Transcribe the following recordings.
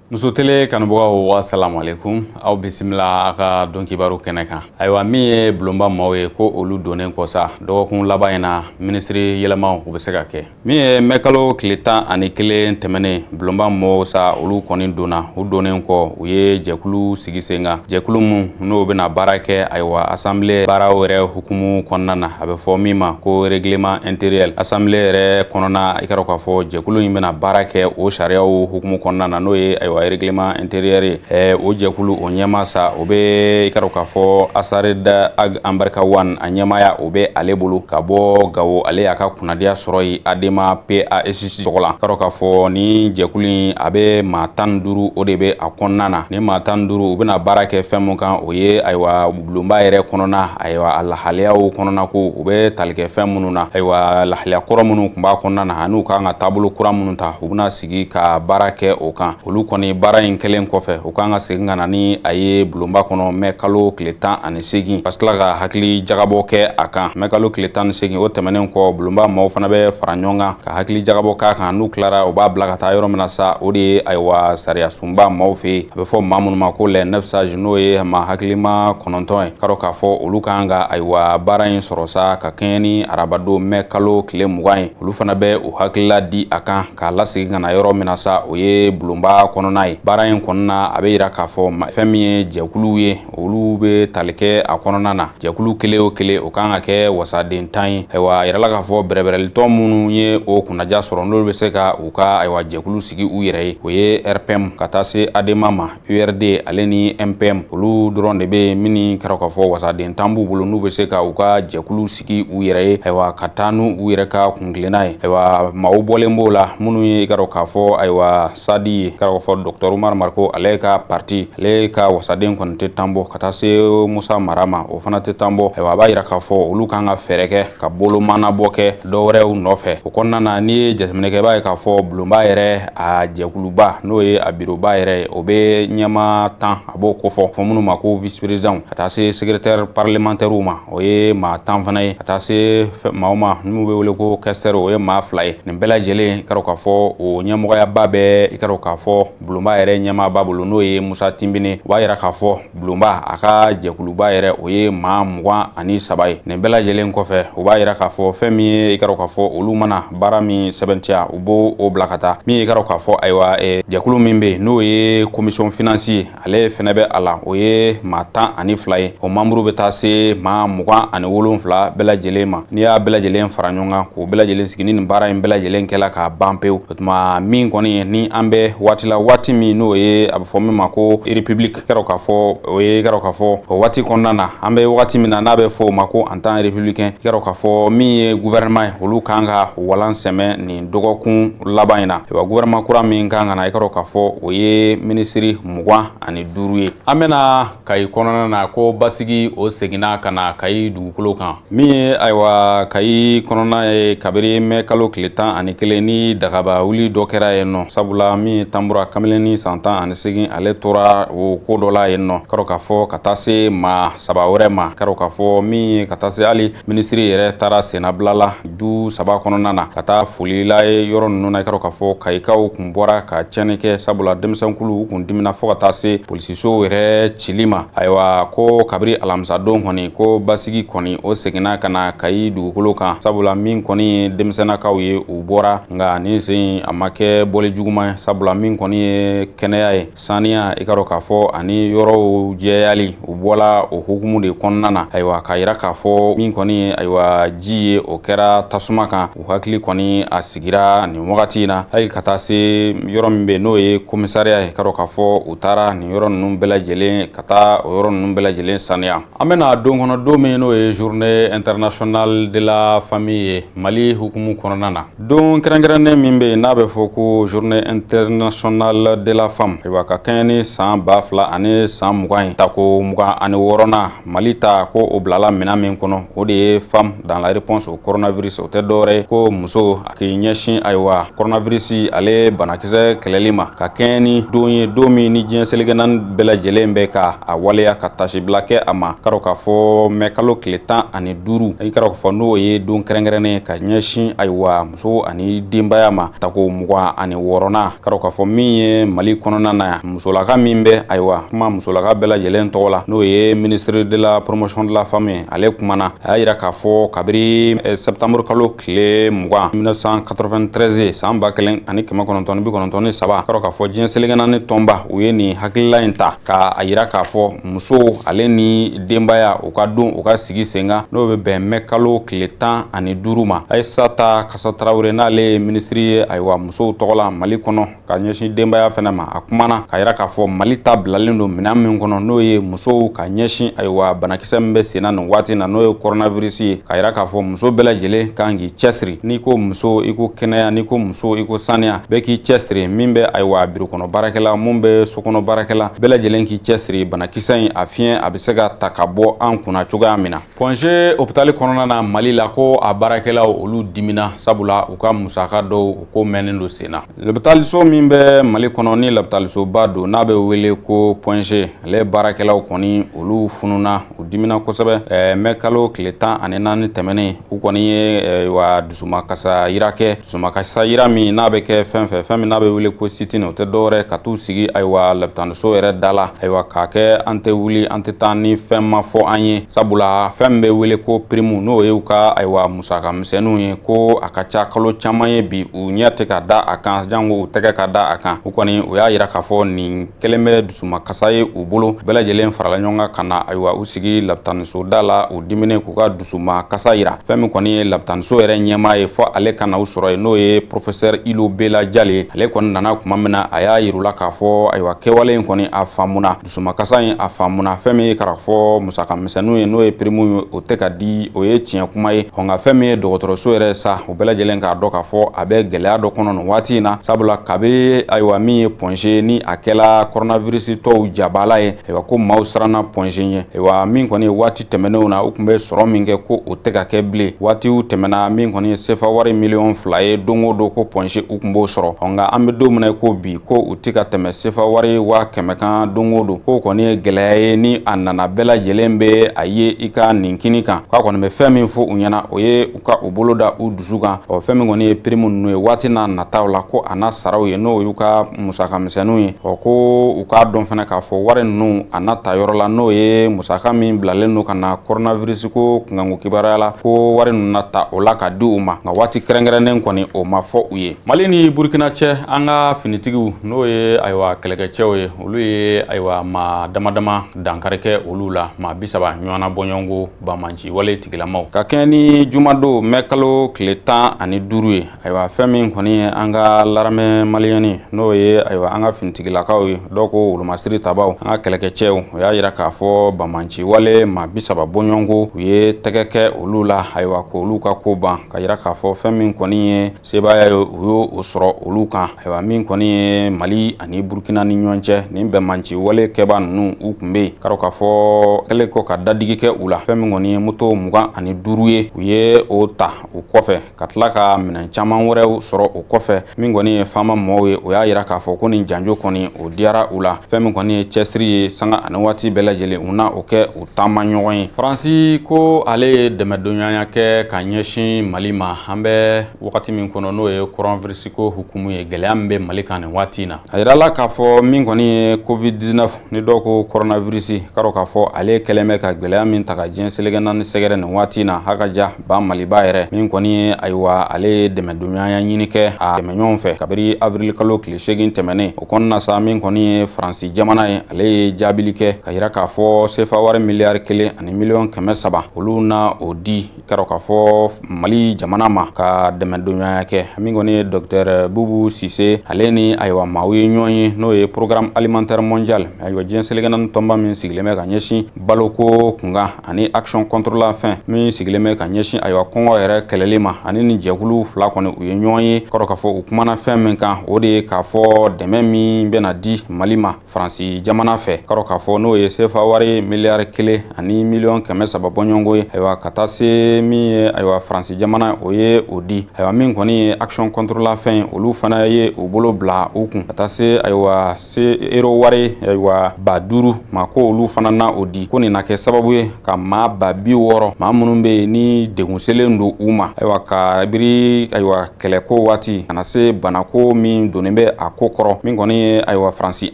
Muso tele kanubagaw, asalamualeykum. Aw bisimila a ka don kibaru kɛnɛ kan. Ayiwa, min ye bulonba maaw ye, ko olu donnen kɔ sa, dɔgɔkun laban in na, minisiri yɛlɛmaw u bɛ se ka kɛ. Min ye mɛkalo tile 11 tɛmɛnen, bulonba mɔgɔw sa, olu kɔni donna. U donnen kɔ, u ye jɛkulu sigi sen kan, jɛkulu min n'o bɛna baara kɛ, ayiwa, assemblée baaraw yɛrɛ hukumu kɔnɔna na, a bɛ fɔ min ma ko règlement intérieur assemblée yɛrɛ kɔnɔna. I ka dɔn k'a fɔ jɛkulu in bɛna baara kɛ o sariyaw hukumu kɔnɔna na, n'o ye, ayiwa, règlement intérieur ye. O jɛkulu o ɲɛmaa sa, o bɛ, i ka dɔn k'a fɔ, Assarid Ag Ambarka Wane, a ɲɛmaaya o bɛ ale bolo ka bɔ Gawo. Ale y'a ka kunnadiya sɔrɔ yen ADEMA PASJ tɔgɔ la. Ka dɔn k'a fɔ ni jɛkulu in, a bɛ maa 15, o de bɛ a kɔnɔna na. Ni maa 15, u bɛna baara kɛ fɛn mun kan, o ye, ayiwa, bulonba yɛrɛ kɔnɔna, ayiwa, a lahalayaw kɔnɔna ko u bɛ tali kɛ fɛn minnu na, ayiwa, lahalaya kɔrɔ minnu tun b'a kɔnɔna na, ani u kan ka taabolo kura minnu ta, u bɛna sigi ka baara kɛ o kan. Olu kɔni, baara in kɛlen kɔfɛ, u kan ka segin ka na ni a ye bulonba kɔnɔ mɛ kalo tile 18, ka tila ka hakili jagabɔ kɛ a kan. Mɛ kalo tile 18 o tɛmɛnen kɔ, bulonba maaw fana bɛ fara ɲɔgɔn kan ka hakili jagabɔ k'a kan. N'u tilara, u b'a bila ka taa yɔrɔ min na sa, o de ye, ayiwa, sariya sunba maaw fɛ yen, a bɛ fɔ maa minnu ma ko les neuf sages, n'o ye maa hakilima 9 ye. Ka dɔn k'a fɔ olu kan ka, ayiwa, baara in sɔrɔ sa ka kɛɲɛ ni arabadon mɛ kalo tile 20 ye. Olu fana bɛ u hakilila di a kan k'a lasegin ka na yɔrɔ min na sa, o ye bulonba kɔnɔna ye. Baara in kɔnɔna, a bɛ yira k'a fɔ fɛn min ye jɛkuluw ye, olu bɛ tali kɛ a kɔnɔna na. Jɛkulu kelen o kelen, o kan ka kɛ wasaden 10 ye. Ayiwa, a yirala k'a fɔ bɛrɛbɛrɛlitɔn minnu ye o kunnaja sɔrɔ, n'olu bɛ se ka u ka, ayiwa, jɛkulu sigi u yɛrɛ ye, o ye RPM ka taa se ADEMA ma, URD ale ni MPM. Olu dɔrɔn de bɛ yen minnu kɛra k'a fɔ wasaden 10 b'u bolo, n'u bɛ se ka u ka jɛkulu sigi u yɛrɛ ye, ayiwa, ka taa n'u u yɛrɛ ka kuntilenna ye. Ayiwa, maaw bɔlen b'o la minnu ye, i ka dɔn k'a fɔ, ayiwa, SADI ye, ka dɔn k'a fɔ docteur Umar Mariko, ale ka parti, ale ka wasaden kɔni tɛ 10 bɔ, ka taa se Musa Mara ma, o fana tɛ 10 bɔ. Ayiwa, a b'a yira k'a fɔ olu kan ka fɛɛrɛ kɛ ka bolo manabɔ kɛ dɔwɛrɛw nɔfɛ. O kɔnɔna na, n'i ye jateminɛ kɛ, i b'a ye k'a fɔ bulonba yɛrɛ, a jɛkuluba, n'o ye a biroba yɛrɛ, o bɛ ɲɛmaa 10, a b'o kofɔ, fɔ minnu ma ko vice président, ka taa se secrétaire parlementaire ma, o ye maa 10 fana ye, ka taa se maaw ma n'u bɛ wele ko questeur, o ye maa 2 ye. Nin bɛɛ lajɛlen, i ka dɔn k'a fɔ o ɲɛmɔgɔyaba bɛ, i ka dɔn k'a fɔ, bulonba yɛrɛ ɲɛmaaba bolo, n'o ye Musa Tinbine. O b'a yira k'a fɔ bulonba a ka jɛkuluba yɛrɛ, o ye maa 23 ye. Nin bɛɛ lajɛlen kɔfɛ, o b'a yira k'a fɔ fɛn min ye, i ka dɔn k'a fɔ, olu mana baara min sɛbɛntiya, u b'o o bila ka taa. Min ye, i ka dɔn k'a fɔ, ayiwa, jɛkulu min bɛ yen, n'o ye commission finance ye, ale fɛnɛ bɛ a la, o ye maa 12 ye. O membre bɛ taa se maa 27 bɛɛ lajɛlen ma. N'i y'a bɛɛ lajɛlen fara ɲɔgɔn kan k'o bɛɛ lajɛlen sigi, ni nin baara in bɛɛ lajɛlen kɛla k'a ban pewu, o tuma min kɔni ni an bɛ waati la, waati min n'o ye a bɛ fɔ min ma ko république, kɛra k'a fɔ o ye, kɛra k'a fɔ o waati kɔnɔna na, an bɛ wagati min na, n'a bɛ fɔ o ma ko en temps républicain, kɛra k'a fɔ min ye gouvernement ye, olu kan ka walan sɛmɛ nin dɔgɔkun laban in na. Ayiwa, gouvernement kura min kan ka na, i ka dɔn k'a fɔ o ye minisiri 25 ye. An bɛna Kayi kɔnɔna na, ko basigi o seginna ka na Kayi dugukolo kan. Min ye, ayiwa, Kayi kɔnɔna ye, kabiri mɛ kalo tile 11 ni dagaba wuli dɔ kɛra yen nɔ, sabula min ye Tanbura kamalennin san 18, ale tora o ko dɔ la yen nɔ, ka dɔn k'a fɔ ka taa se maa 3 wɛrɛ ma, ka dɔn k'a fɔ min ye ka taa se hali minisiri yɛrɛ taara sennabila la du 3 kɔnɔna na ka taa foli la ye yɔrɔ ninnu na. I ka dɔn k'a fɔ Kayikaw kun bɔra ka tiɲɛni kɛ, sabula denmisɛnkulu kun dimina fo ka taa se polisisow yɛrɛ cili ma. Ayiwa, ko kabiri alamisadon kɔni, ko basigi kɔni o seginna ka na Kayi dugukolo kan, sabula min kɔni ye denmisɛnnakaw ye, u bɔra, nka nin sen a ma kɛ bɔli juguman ye, sabula min kɔni ye kɛnɛya ye, saniya, i ka dɔn k'a fɔ, ani yɔrɔw jɛyali, u bɔla o hukumu de kɔnɔna na. Ayiwa, k'a yira k'a fɔ min kɔni ye, ayiwa, ji ye, o kɛra tasuma kan. U hakili kɔni a sigira nin wagati in na, hali ka taa se yɔrɔ min bɛ, n'o ye commissariat ye, ka dɔn k'a fɔ u taara nin yɔrɔ ninnu bɛɛ lajɛlen, ka taa o yɔrɔ ninnu bɛɛ lajɛlen saniya. An bɛna don kɔnɔ, don min n'o ye journée internationale de la famille ye Mali hukumu kɔnɔna na. Don kɛrɛnkɛrɛnnen min bɛ yen, n'a bɛ fɔ ko journée internationale de la femme, ayiwa, ka kɛɲɛ ni san 2020 ye, tako 26nan, Mali ta ko o bilala minɛn min kɔnɔ, o de ye femme dans la réponse au coronavirus. O tɛ dɔwɛrɛ ye ko muso a k'i ɲɛsin, ayiwa, coronavirus ale banakisɛ kɛlɛli ma, ka kɛɲɛ ni don ye, don min ni diɲɛ seleke naani bɛɛ lajɛlen bɛ ka a waleya ka tasibila kɛ a ma. Ka dɔn k'a fɔ mɛ kalo tile 15, i ka dɔn k'a fɔ n'o ye don kɛrɛnkɛrɛnnen ka ɲɛsin, ayiwa, muso ani denbaya ma, tako 26nan. Ka dɔn k'a fɔ min ye ye Mali kɔnɔna na yan, musolaka min bɛ, ayiwa, kuma musolaka bɛɛ lajɛlen tɔgɔ la, n'o ye ministre de la Promotion de la Femme ye, ale kumana, a y'a yira k'a fɔ kabiri septembre kalo tile 20 1993, san 1993, kɔrɔ k'a fɔ diɲɛ seleke naani tɔnba, u ye nin hakilila in ta k'a yira k'a fɔ musow ale ni denbaya, u ka don u ka sigi sen kan, n'o bɛ bɛn mɛ kalo tile 15 ma. Ayisata Kasa Tarawele, n'ale ye minisiri ye, ayiwa, musow tɔgɔ la Mali kɔnɔ ka ɲɛsin denbaya fana ma, a kumana k'a yira k'a fɔ Mali ta bilalen don minɛn min kɔnɔ, n'o ye musow ka ɲɛsin, ayiwa, banakisɛ min bɛ senna nin waati na, n'o ye coronavirus ye, k'a yira k'a fɔ muso bɛɛ lajɛlen kan k'i cɛsiri. N'i ko muso, i ko kɛnɛya. N'i ko muso, i ko saniya. Bɛɛ k'i cɛsiri, min bɛ, ayiwa, biro kɔnɔ baarakɛla, mun bɛ sokɔnɔ baarakɛla, bɛɛ lajɛlen k'i cɛsiri, banakisɛ in a fiɲɛ a bɛ se ka ta ka bɔ an kunna cogoya min na. Point G hôpital kɔnɔna na Mali la, ko a baarakɛlaw, olu dimina, sabula u ka musaka dɔw, u ko mɛnnen don sen na. Lopitaliso min bɛ Mali kɔnɔ, ni lopitalisoba don, n'a bɛ wele ko Point G, ale baarakɛlaw kɔni, olu fununa, u dimina kosɛbɛ. Mɛ kalo tile 14 tɛmɛnen, u kɔni ye wa dusumakasa yira kɛ, dusumakasa yira min n'a bɛ kɛ fɛn fɛ, fɛn min n'a bɛ wele ko sit-in. O tɛ dɔwɛrɛ ka t'u sigi, ayiwa, lopitaliso yɛrɛ da la, ayiwa, k'a kɛ an tɛ wuli, an tɛ taa ni fɛn ma fɔ an ye, sabula fɛn min bɛ wele ko prime, n'o ye u ka, ayiwa, musaka misɛnninw ye, ko a ka ca kalo caman ye bi, u ɲɛ tɛ ka da a kan, jango u tɛgɛ ka da a kan. U kɔni, u y'a yira k'a fɔ nin kɛlen bɛ dusumakasa ye u bolo. Bɛɛ lajɛlen farala ɲɔgɔn kan ka na, ayiwa, u sigi lapitaniso da la, u diminen, k'u ka dusumakasa yira. Fɛn min kɔni ye lapitaniso yɛrɛ ɲɛmaa ye, fɔ ale ka na u sɔrɔ yen, n'o ye professeur Ilo Bela Jale. Ale kɔni nana tuma min na, a y'a yir'u la k'a fɔ, ayiwa, kɛwale in kɔni a faamuna, dusumakasa in a faamuna. Fɛn min ye k'a fɔ musaka misɛnninw ye, n'o ye prime ye, o tɛ ka di, o ye tiɲɛ kuma ye. Nka fɛn min ye dɔgɔtɔrɔso yɛrɛ sa, u bɛɛ lajɛlen k'a dɔn k'a fɔ a bɛ gɛlɛya dɔ kɔnɔ nin waati in na, sabula kabi, ayiwa, min ye Point G ni a kɛla coronavirus tɔw jabala ye, ayiwa, ko maaw siranna Point G ɲɛ. Ayiwa, min kɔni ye waati tɛmɛnenw na, u tun bɛ sɔrɔ min kɛ, ko o tɛ ka kɛ bilen. Waatiw tɛmɛna, min kɔni ye sefa wari miliyɔn 2 ye don o don, ko Point G u tun b'o sɔrɔ. Nka an bɛ don min na ko bi, ko u tɛ ka tɛmɛ sefa wari 100 000 kan don o don. K'o kɔni ye gɛlɛya ye ni a nana, bɛɛ lajɛlen bɛ a ye i ka nin kini kan. K'a kɔni bɛ fɛn min fɔ u ɲɛna, o ye u ka u bolo da u dusu kan. Ɔ, fɛn min kɔni ye prime ninnu ye, waati n'a nataw la, ko a n'a saraw ye, n'o y'u ka musaka misɛnninw ye. Ɔ, ko u k'a dɔn fana k'a fɔ wari ninnu a n'a ta yɔrɔ la, n'o ye musaka min bilalen don ka na coronavirus ko kunkanko kibaruya la, ko wari ninnu na ta o la ka di u ma, nka waati kɛrɛnkɛrɛnnen kɔni, o ma fɔ u ye. Mali ni Burukina cɛ, an ka finitigiw, n'o ye, ayiwa, kɛlɛkɛcɛw ye, olu ye, ayiwa, maa dama dama dankari kɛ olu la, maa 30 ɲɔgɔnna bɔɲɔgɔnko banbanci wale tigilamaw, ka kɛɲɛ ni jumadon mɛ kalo tile 15 ye. Ayiwa, fɛn min kɔni ye an ka l'armée malienne, n'o ye, ayiwa, an ka finitigilakaw ye, dɔw ko wolomasiri tabaw, an ka kɛlɛkɛcɛw, o y'a yira k'a fɔ banbanci wale maa 30 bɔɲɔgɔnko, u ye tɛgɛ kɛ olu la, ayiwa, k'olu ka ko ban, ka yira k'a fɔ fɛn min kɔni ye sebaaya ye, u y'o sɔrɔ olu kan. Ayiwa, min kɔni ye Mali ani Burukina ni ɲɔgɔn cɛ, nin bɛnbanci wale kɛba ninnu, u tun bɛ yen karɔ k'a fɔ kɛlen kɔ ka dadigi kɛ u la, fɛn min kɔni ye moto 25 ye, u ye o ta o kɔfɛ, ka tila ka minɛn caman wɛrɛw sɔrɔ o kɔfɛ. Min kɔni ye faama mɔgɔw ye, o y'a yira k'a fɔ ko nin janjo kɔni, o diyara u la. Fɛn min kɔni ye cɛsiri ye, sanga ani waati bɛɛ lajɛlen, u na o kɛ u taama ɲɔgɔn ye. Faransi ko ale ye dɛmɛdonyaya kɛ ka ɲɛsin Mali ma an bɛ wagati min kɔnɔ, n'o ye coronavirus ko hukumu ye, gɛlɛya min bɛ Mali kan nin waati in na. A yirala k'a fɔ min kɔni ye Covid-19, ni dɔw ko coronavirus, karɔ k'a fɔ ale kɛlen bɛ ka gɛlɛya min ta ka diɲɛ seleke naani sɛgɛrɛ nin waati in na, haka ja ba Maliba yɛrɛ. Min kɔni ye, ayiwa, ale ye dɛmɛdonyaya ɲini kɛ a dɛmɛɲɔgɔn fɛ kabiri avril kalo tile 8 tɛmɛnen o kɔnɔna sa. Min kɔni ye Faransi jamana ye, ale ye jaabili kɛ ka yira k'a fɔ sefa wari miliyari 1 ni miliyɔn 300, olu na o di karɔ k'a fɔ Mali jamana ma ka dɛmɛdonyaya kɛ. Min kɔni ye docteur Bubu Sise, ale ni, ayiwa, maaw ye ɲɔgɔn ye, n'o ye Programme alimentaire mondial, ayiwa, diɲɛ seleke naani tɔnba min sigilen bɛ ka ɲɛsin baloko kunkan, ani Action contre la faim min sigilen bɛ ka ɲɛsin, ayiwa, kɔngɔ yɛrɛ kɛlɛli ma. Ani ni jɛkulu fila kɔni, u ye ɲɔgɔn ye kɔrɔ k'a fɔ u kumana fɛn min kan, o de ye k'a fɔ dɛmɛ min bɛna di Mali ma Faransi jamana fɛ, kɔrɔ k'a fɔ n'o ye sefa wari miliyari 1 ni miliyɔn 300 bɔɲɔgɔnko ye, ayiwa, ka taa se min ye, ayiwa, Faransi jamana, o ye o di. Ayiwa, min kɔni ye Action contre la faim, olu fana ye u bolo bila u kun ka taa se, ayiwa, se euro wari, ayiwa, 5000 ma, ko olu fana na o di, ko nin na kɛ sababu ye ka maa 60 000, maa minnu bɛ yen ni degun selen don u ma, ayiwa, kabiri, ayiwa, kɛlɛko waati ka na se banako min kɔni donnen bɛ a ko kɔrɔ. Min kɔni ye ayiwa Faransi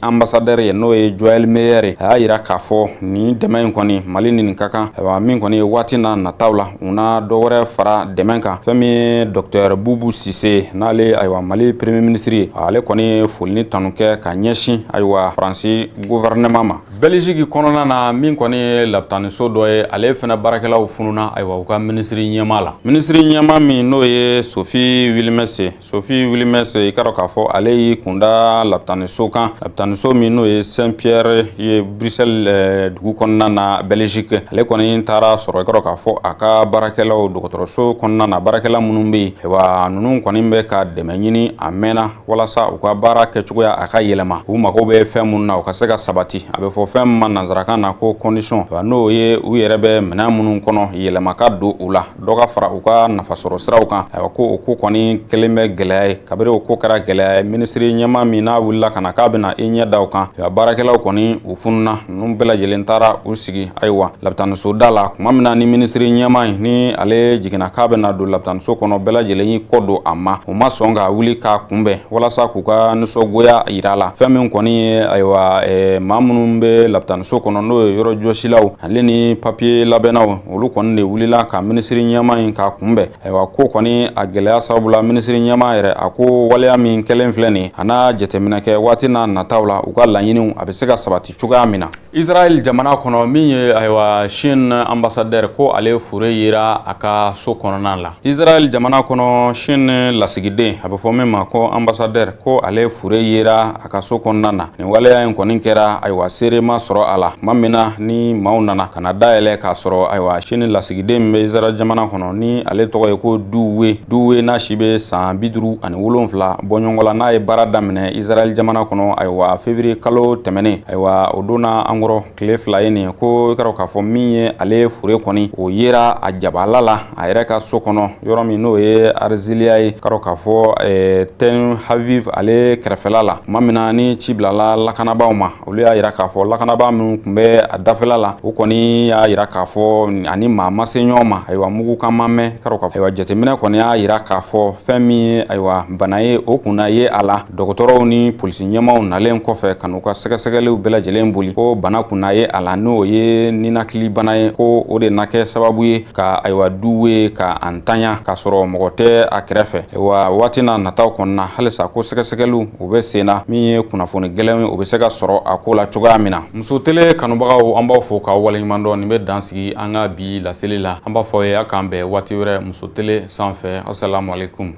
ambassadeur ye, n'o ye Joël Meyer ye, a y'a yira k'a fɔ nin dɛmɛ in kɔni, Mali ni nin ka kan. Ayiwa, min kɔni ye waati n'a nataw la, u na dɔ wɛrɛ fara dɛmɛ kan. Fɛn min ye docteur Boubou Cissé, n'ale ayiwa Mali premier ministre ye, ale kɔni ye foli ni tanu kɛ ka ɲɛsin ayiwa Faransi gouvernement ma. Belgique kɔnɔna na, min kɔni ye lapitaniso dɔ ye, ale fana baarakɛlaw fununa ayiwa u ka minisiri ɲɛmaa la. Minisiri ɲɛmaa min n'o ye Sophie Wilmès, Sophie Wilmès, i ka dɔn k'a fɔ ale y'i kunda lapitaniso kan, lapitaniso min n'o ye Saint Pierre ye Bruxelles dugu kɔnɔna na, Belgique. Ale kɔni taara sɔrɔ, i ka dɔn k'a fɔ a ka baarakɛlaw dɔgɔtɔrɔso kɔnɔna na, baarakɛla minnu bɛ yen, ayiwa ninnu kɔni bɛ ka dɛmɛ ɲini a mɛnna walasa u ka baara kɛcogoya a ka yɛlɛma, u mago bɛ fɛn minnu na, u ka se ka sabati. A bɛ fɔ fɛn min ma nanzarakan na ko condition, n'o ye u yɛrɛ bɛ minɛn minnu kɔnɔ, yɛlɛma ka don u la, dɔ ka fara u ka nafasɔrɔ siraw kan. Ayiwa, ko o ko kɔni kɛlen bɛ gɛlɛya ye. Kabini o ko kɛra gɛlɛya ye, minisiri ɲɛmaa min n'a wulila ka na k'a bɛna i ɲɛ da o kan, ayiwa baarakɛlaw kɔni u fununa. Ninnu bɛɛ lajɛlen taara u sigi ayiwa lapitaniso da la. Tuma min na ni minisiri ɲɛmaa in ni ale jiginna k'a bɛna don lapitaniso kɔnɔ, bɛɛ lajɛlen y'i kɔ don a ma. U ma sɔn ka wuli k'a kunbɛn walasa k'u ka nisɔngoya yira a la. Fɛn min kɔni ye ayiwa maa minnu bɛ lapitaniso kɔnɔ, n'o ye yɔrɔ jɔsilaw ale ni papiye labɛnnaw, olu kɔni de wulila ka minisiri ɲɛmaa in k'a kunbɛn. Ayiwa, ko kɔni a gɛlɛya sababu la, minisiri ɲɛmaa yɛrɛ a ko waleya min kɛlen filɛ nin, a n'a jateminɛ kɛ waati n'a nataw la, u ka laɲiniw a bɛ se ka sabati cogoya min na. Israël jamana kɔnɔ, min ye ayiwa Chine ambassadeur, ko ale fure yera a ka so kɔnɔna la. Israël jamana kɔnɔ, Chine lasigiden, a bɛ fɔ min ma ko ambassadeur, ko ale fure yera a ka so kɔnɔna na. Nin waleya in kɔni kɛra, ayiwa seere ma sɔrɔ a la. Tuma min na ni maaw nana ka na dayɛlɛ k'a sɔrɔ ayiwa Chine lasigiden min bɛ Israël jamana kɔnɔ, ni ale tɔgɔ ye ko Du Wei, Du Wei n'a si bɛ san 57 bɔɲɔgɔn la, n'a ye baara daminɛ Israël jamana kɔnɔ ayiwa février kalo tɛmɛnen, ayiwa o donna an kɔrɔ tile 2 ye nin ye. Ko i ka dɔn k'a fɔ min ye ale fure kɔni, o yera a jabala la a yɛrɛ ka so kɔnɔ, yɔrɔ min n'o ye Herzliya ye, ka dɔn k'a fɔ Tel Aviv ale kɛrɛfɛla la. Tuma min na ni ci bilala lakanabaaw ma, olu y'a yira k'a fɔ lakanabaa minnu tun bɛ a dafɛla la, o kɔni y'a yira k'a fɔ ani maa ma se ɲɔgɔn ma. Ayiwa, mugukan ma mɛn. Ka dɔn k'a fɔ ayiwa jateminɛ kɔni y'a yira k'a fɔ fɛn min ye ayiwa bana ye, o kunna ye a la. Dɔgɔtɔrɔw ni polisi ɲɛmaaw nalen kɔfɛ ka n'u ka sɛgɛsɛgɛliw bɛɛ lajɛlen boli, ko bana kunna ye a la, n'o ye ninakili bana ye, ko o de na kɛ sababu ye ka ayiwa Du Wei ka a ntanya k'a sɔrɔ mɔgɔ tɛ a kɛrɛfɛ. Wa waati n'a nataw kɔnɔna, halisa ko sɛgɛsɛgɛliw o bɛ sen na, min ye kunnafoni gɛlɛnw ye, o bɛ se ka sɔrɔ a ko la cogoya min na. Muso tele kanubagaw, an b'aw fo k'aw waleɲuman dɔn. Nin bɛ dan sigi an ka bi laseli la. An b'a fɔ ye a k'an bɛn waati wɛrɛ Muso tele sanfɛ. Asalamu alaikum.